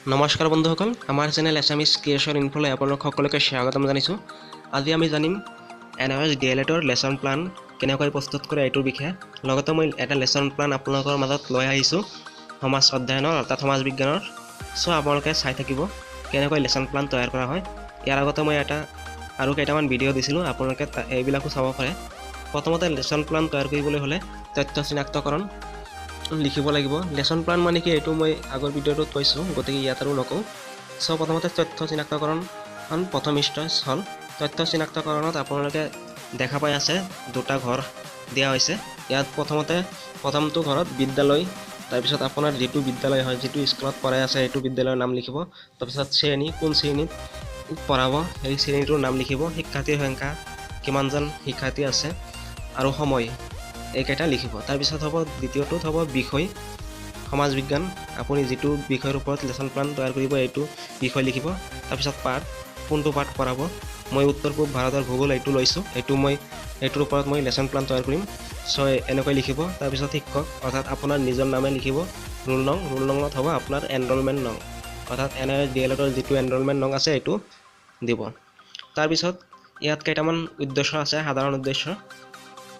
নমস্কাৰ বন্ধুসকল, আমাৰ চেনেল এছামিছ ক্ৰিয়েশ্যন ইনফ'লৈ আপোনালোক সকলোকে স্বাগতম জানিছোঁ। আজি আমি জানিম এনআইঅ'এছ ডি এল এডৰ লেচন প্লান কেনেকৈ প্ৰস্তুত কৰে এইটোৰ বিষয়ে। লগতে মই এটা লেচন প্লান আপোনালোকৰ মাজত লৈ আহিছোঁ সমাজ অধ্যয়নৰ, অৰ্থাৎ সমাজ বিজ্ঞানৰ। চ' আপোনালোকে চাই থাকিব কেনেকৈ লেচন প্লান তৈয়াৰ কৰা হয়। ইয়াৰ আগতে মই এটা আৰু কেইটামান ভিডিঅ' দিছিলোঁ, আপোনালোকে এইবিলাকো চাব পাৰে। প্ৰথমতে লেচন প্লান তৈয়াৰ কৰিবলৈ হ'লে তথ্য চিনাক্তকৰণ লিখিব লাগিব। লেচন প্লান মানে কি এইটো মই আগৰ ভিডিঅ'টোত কৈছোঁ, গতিকে ইয়াত আৰু নকওঁ। চ' প্ৰথমতে তথ্য চিনাক্তকৰণ প্ৰথম ষ্টেজ হ'ল। তথ্য চিনাক্তকৰণত আপোনালোকে দেখা পাই আছে দুটা ঘৰ দিয়া হৈছে। ইয়াত প্ৰথমতে প্ৰথমটো ঘৰত বিদ্যালয়, তাৰপিছত আপোনাৰ যিটো বিদ্যালয় হয়, যিটো স্কুলত পঢ়াই আছে সেইটো বিদ্যালয়ৰ নাম লিখিব। তাৰপিছত শ্ৰেণী, কোন শ্ৰেণীত পঢ়াব সেই শ্ৰেণীটোৰ নাম লিখিব, শিক্ষাৰ্থীৰ সংখ্যা কিমানজন শিক্ষাৰ্থী আছে আৰু সময়, এইকেইটা লিখিব। তাৰপিছত হ'ব দ্বিতীয়টোত হ'ব বিষয়, সমাজ বিজ্ঞান, আপুনি যিটো বিষয়ৰ ওপৰত লেচন প্লান তৈয়াৰ কৰিব এইটো বিষয় লিখিব। তাৰপিছত পাঠ, কোনটো পাঠ পঢ়াব, মই উত্তৰ পূব ভাৰতৰ ভূগোল এইটো লৈছোঁ, এইটো মই এইটোৰ ওপৰত মই লেচন প্লান তৈয়াৰ কৰিম, চ' এনেকৈ লিখিব। তাৰপিছত শিক্ষক, অৰ্থাৎ আপোনাৰ নিজৰ নামে লিখিব। ৰোল নং, ৰোল নঙত হ'ব আপোনাৰ এনৰলমেণ্ট নং, অৰ্থাৎ এনআইঅ'এছ ডি এল এডৰ যিটো এনৰলমেণ্ট নং আছে এইটো দিব। তাৰপিছত ইয়াত কেইটামান উদ্দেশ্য আছে, সাধাৰণ উদ্দেশ্য।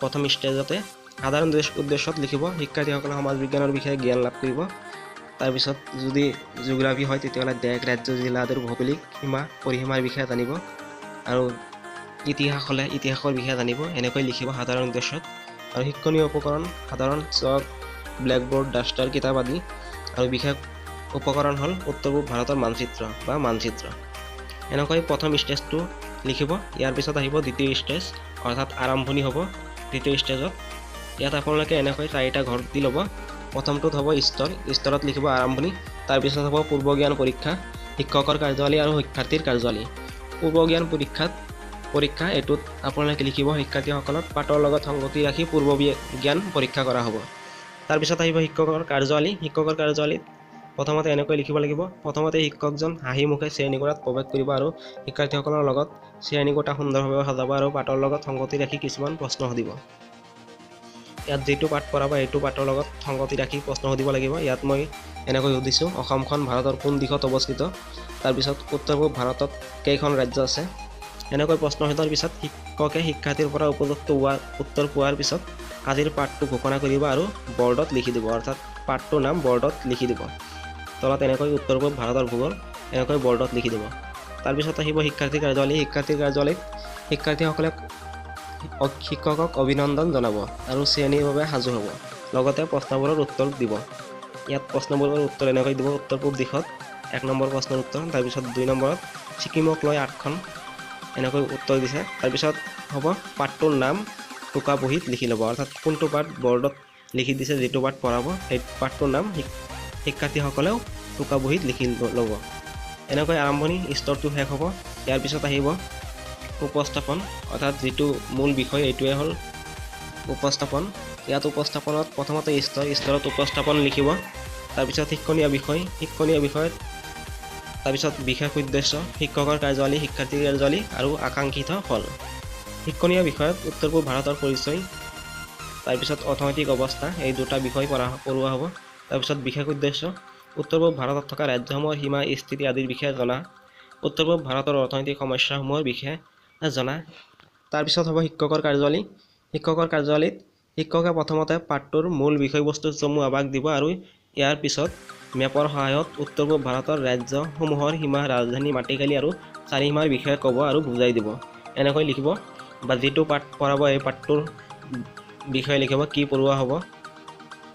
প্ৰথম ষ্টেজতে সাধাৰণ উদ্দেশ্যত লিখিব শিক্ষাৰ্থীসকলে সমাজ বিজ্ঞানৰ বিষয়ে জ্ঞান লাভ কৰিব। তাৰপিছত যদি জিঅ'গ্ৰাফী হয় তেতিয়াহ'লে দেশ, ৰাজ্য, জিলা আদিৰ ভৌগোলিক সীমা পৰিসীমাৰ বিষয়ে জানিব, আৰু ইতিহাস হ'লে ইতিহাসৰ বিষয়ে জানিব, এনেকৈ লিখিব সাধাৰণ উদ্দেশ্যত। আৰু শিক্ষণীয় উপকৰণ সাধাৰণ চক, ব্লেকবোৰ্ড, ডাষ্টাৰ, কিতাপ আদি। আৰু বিশেষ উপকৰণ হ'ল উত্তৰ পূব ভাৰতৰ মানচিত্ৰ বা মানচিত্ৰ। এনেকৈ প্ৰথম ষ্টেজটো লিখিব। ইয়াৰ পিছত আহিব দ্বিতীয় ষ্টেজ, অৰ্থাৎ আৰম্ভণি হ'ব দ্বিতীয় ষ্টেজত। ইয়াত আপোনালোকে এনেকৈ চাৰিটা ঘৰ দি ল'ব। প্ৰথমটোত হ'ব স্তৰ, স্তৰত লিখিব আৰম্ভণি। তাৰপিছত হ'ব পূৰ্বজ্ঞান পৰীক্ষা, শিক্ষকৰ কাৰ্যাৱলী আৰু শিক্ষাৰ্থীৰ কাৰ্যাৱলী। পূৰ্বজ্ঞান পৰীক্ষা এইটোত আপোনালোকে লিখিব শিক্ষাৰ্থীসকলক পাঠৰ লগত সংগতি ৰাখি পূৰ্ব জ্ঞান পৰীক্ষা কৰা হ'ব। তাৰপিছত আহিব শিক্ষকৰ কাৰ্যাৱলী। শিক্ষকৰ কাৰ্যাৱলীত প্ৰথমতে এনেকৈ লিখিব লাগিব। প্ৰথমতে শিক্ষকজন হাঁহি মুখে শ্ৰেণীকোঠাত প্ৰৱেশ কৰিব আৰু শিক্ষাৰ্থীসকলৰ লগত শ্ৰেণীকোঠা সুন্দৰভাৱে সজাব আৰু পাঠৰ লগত সংগতি ৰাখি কিছুমান প্ৰশ্ন সুধিব। ইয়াত যিটো পাঠ পঢ়াব সেইটো পাঠৰ লগত সংগতি ৰাখি প্ৰশ্ন সুধিব লাগিব। ইয়াত মই এনেকৈ সুধিছোঁ, অসমখন ভাৰতৰ কোন দিশত অৱস্থিত, তাৰপিছত উত্তৰ পূব ভাৰতত কেইখন ৰাজ্য আছে। এনেকৈ প্ৰশ্ন সোধাৰ পিছত শিক্ষকে শিক্ষাৰ্থীৰ পৰা উপযুক্ত উত্তৰ পোৱাৰ পিছত আজিৰ পাঠটো ঘোষণা কৰিব আৰু বৰ্ডত লিখি দিব, অৰ্থাৎ পাঠটোৰ নাম বৰ্ডত লিখি দিব। তলত এনেকৈ উত্তৰ পূব ভাৰতৰ ভূগোল এনেকৈ বৰ্ডত লিখি দিব। তাৰপিছত আহিব শিক্ষাৰ্থীৰ কাৰ্যাৱলী। শিক্ষাৰ্থীৰ কাৰ্যাৱলীত শিক্ষাৰ্থীসকলে শিক্ষকক অভিনন্দন জনাব আৰু শ্ৰেণীৰ বাবে সাজু হ'ব, লগতে প্ৰশ্নবোৰৰ উত্তৰ দিব। ইয়াত প্ৰশ্নবোৰৰ উত্তৰ এনেকৈ দিব, উত্তৰ পূব দিশত 1 নম্বৰ প্ৰশ্নৰ উত্তৰ, তাৰপিছত 2 নম্বৰত ছিকিমক লৈ 8খন এনেকৈ উত্তৰ দিছে। তাৰপিছত হ'ব পাঠটোৰ নাম টোকা বহীত লিখি ল'ব, অৰ্থাৎ কোনটো পাঠ বৰ্ডত লিখি দিছে, যিটো পাঠ পঢ়াব সেই পাঠটোৰ নাম শিক্ষাৰ্থীসকলেও টোকা বহীত লিখি ল'ব। এনেকৈ আৰম্ভণি স্তৰটো শেষ হ'ব। ইয়াৰ পিছত আহিব উপস্থাপন, অৰ্থাৎ যিটো মূল বিষয় এইটোৱে হ'ল উপস্থাপন। ইয়াত উপস্থাপনত প্ৰথমতে স্তৰত উপস্থাপন লিখিব, তাৰপিছত শিক্ষণীয় বিষয়, শিক্ষণীয় বিষয়ত তাৰপিছত বিশেষ উদ্দেশ্য, শিক্ষকৰ কাৰ্যাৱলী, শিক্ষাৰ্থীৰ কাৰ্যাৱলী আৰু আকাংক্ষিত ফল। শিক্ষণীয় বিষয়ত উত্তৰ পূব ভাৰতৰ পৰিচয়, তাৰপিছত অৰ্থনৈতিক অৱস্থা, এই দুটা বিষয় পঢ়োৱা হ'ব। তাৰপিছত বিশেষ উদ্দেশ্য, উত্তৰ পূব ভাৰতত থকা ৰাজ্যসমূহৰ সীমা, স্থিতি আদিৰ বিষয়ে জনা, উত্তৰ পূব ভাৰতৰ অৰ্থনৈতিক সমস্যাসমূহৰ বিষয়ে জনা। তাৰপিছত হ'ব শিক্ষকৰ কাৰ্যাৱলী। শিক্ষকৰ কাৰ্যাৱলীত শিক্ষকে প্ৰথমতে পাঠটোৰ মূল বিষয়বস্তুৰ চমু আভাস দিব আৰু ইয়াৰ পিছত মেপৰ সহায়ত উত্তৰ পূব ভাৰতৰ ৰাজ্যসমূহৰ সীমা, ৰাজধানী, মাটিকালি আৰু চাৰিসীমাৰ বিষয়ে ক'ব আৰু বুজাই দিব। এনেকৈ লিখিব বা যিটো পাঠ পঢ়াব এই পাঠটোৰ বিষয়ে লিখিব, কি পঢ়োৱা হ'ব।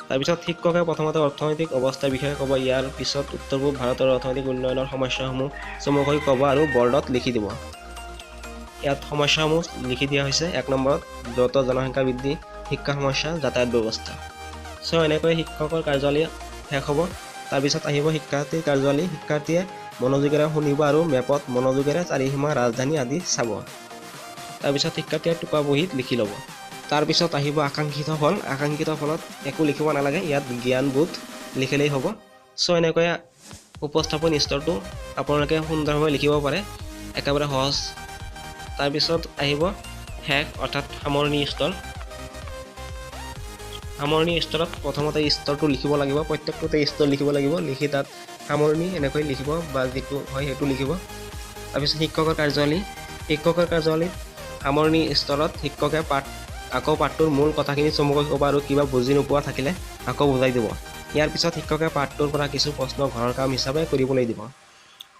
তাৰপিছত শিক্ষকে প্ৰথমতে অৰ্থনৈতিক অৱস্থাৰ বিষয়ে ক'ব, ইয়াৰ পিছত উত্তৰ পূব ভাৰতৰ অৰ্থনৈতিক উন্নয়নৰ সমস্যাসমূহ চমুকৈ ক'ব আৰু বৰ্ডত লিখি দিব। ইয়াত সমস্যাসমূহ লিখি দিয়া হৈছে। 1 নম্বৰত দ্ৰুত জনসংখ্যা বৃদ্ধি, শিক্ষা সমস্যা, যাতায়াত ব্যৱস্থা। চ' এনেকৈ শিক্ষকৰ কাৰ্যাৱলী শেষ হ'ব। তাৰপিছত আহিব শিক্ষাৰ্থীৰ কাৰ্যাৱলী। শিক্ষাৰ্থীয়ে মনোযোগেৰে শুনিব আৰু মেপত মনোযোগেৰে চাৰিসীমা, ৰাজধানী আদি চাব। তাৰপিছত শিক্ষাৰ্থীয়ে টোকা বহীত লিখি ল'ব। তাৰপিছত আহিব আকাংক্ষিত ফল। আকাংক্ষিত ফলত একো লিখিব নালাগে, ইয়াত জ্ঞানবোধ লিখিলেই হ'ব। চ' এনেকৈ উপস্থাপন স্তৰটো আপোনালোকে সুন্দৰভাৱে লিখিব পাৰে, একেবাৰে সহজ। তাৰপিছত আহিব শেষ, অৰ্থাৎ সামৰণি স্তৰ। সামৰণি স্তৰত প্ৰথমতে স্তৰটো লিখিব লাগিব, প্ৰত্যেকটোতে স্তৰ লিখিব লাগিব। লিখি তাত সামৰণি এনেকৈ লিখিব বা যিটো হয় সেইটো লিখিব। তাৰপিছত শিক্ষকৰ কাৰ্যাৱলী। শিক্ষকৰ কাৰ্যাৱলীত সামৰণি স্তৰত শিক্ষকে পাঠ আকৌ পাঠটোৰ মূল কথাখিনি চমুকৈ ক'ব আৰু কিবা বুজি নোপোৱা থাকিলে আকৌ বুজাই দিব। ইয়াৰ পিছত শিক্ষকে পাঠটোৰ পৰা কিছু প্ৰশ্ন ঘৰৰ কাম হিচাপে কৰিবলৈ দিব।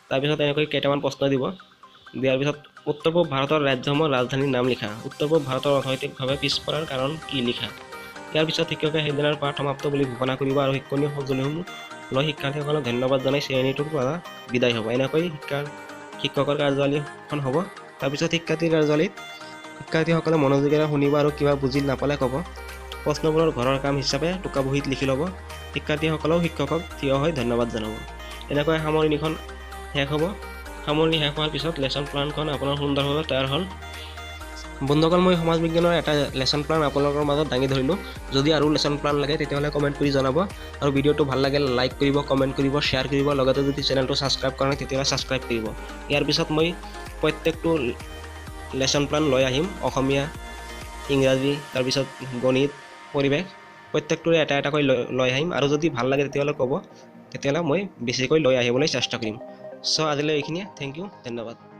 তাৰপিছত এনেকৈ কেইটামান প্ৰশ্ন দিব। দিয়াৰ পিছত উত্তৰ পূব ভাৰতৰ ৰাজ্যসমূহৰ ৰাজধানীৰ নাম লিখা। উত্তৰ পূব ভাৰতৰ অৰ্থনৈতিকভাৱে পিছপৰাৰ কাৰণ কি লিখা। ইয়াৰ পিছত শিক্ষকে সেইদিনাৰ পাঠ সমাপ্ত বুলি ঘোষণা কৰিব আৰু শিক্ষণীয় সঁজুলিসমূহ লৈ শিক্ষাৰ্থীসকলক ধন্যবাদ জনাই শ্ৰেণীটোৰ পৰা বিদায় হ'ব। এনেকৈ শিক্ষকৰ কাৰ্যাৱলীখন হ'ব। তাৰপিছত শিক্ষাৰ্থীৰ কাৰ্যাৱলীত শিক্ষাৰ্থীসকলে মনোযোগেৰে শুনিব আৰু কিবা বুজি নাপালে ক'ব। প্ৰশ্নবোৰৰ ঘৰৰ কাম হিচাপে টোকা বহীত লিখি ল'ব। শিক্ষাৰ্থীসকলেও শিক্ষকক থিয় হৈ ধন্যবাদ জনাব। এনেকৈ সামৰণিখন শেষ হ'ব। সামৰণি শেষ হোৱাৰ পিছত লেচন প্লানখন আপোনাৰ সুন্দৰভাৱে তৈয়াৰ হ'ল। বন্ধুসকল, মই সমাজ বিজ্ঞানৰ এটা লেচন প্লান আপোনালোকৰ মাজত দাঙি ধৰিলোঁ। যদি আৰু লেচন প্লান লাগে তেতিয়াহ'লে কমেণ্ট কৰি জনাব। আৰু ভিডিঅ'টো ভাল লাগে লাইক কৰিব, কমেণ্ট কৰিব, শ্বেয়াৰ কৰিব। লগতে যদি চেনেলটো ছাবস্ক্ৰাইব কৰা নাই তেতিয়াহ'লে ছাবস্ক্ৰাইব কৰিব। ইয়াৰ পিছত মই প্ৰত্যেকটো লেচন প্লান লৈ আহিম। অসমীয়া, ইংৰাজী, তাৰপিছত গণিত, পৰিৱেশ, প্ৰত্যেকটোৰে এটা এটাকৈ লৈ আহিম। আৰু যদি ভাল লাগে তেতিয়াহ'লে ক'ব, তেতিয়াহ'লে মই বেছিকৈ লৈ আহিবলৈ চেষ্টা কৰিম। চ' আজিলৈ এইখিনিয়ে। Thank U, ধন্যবাদ।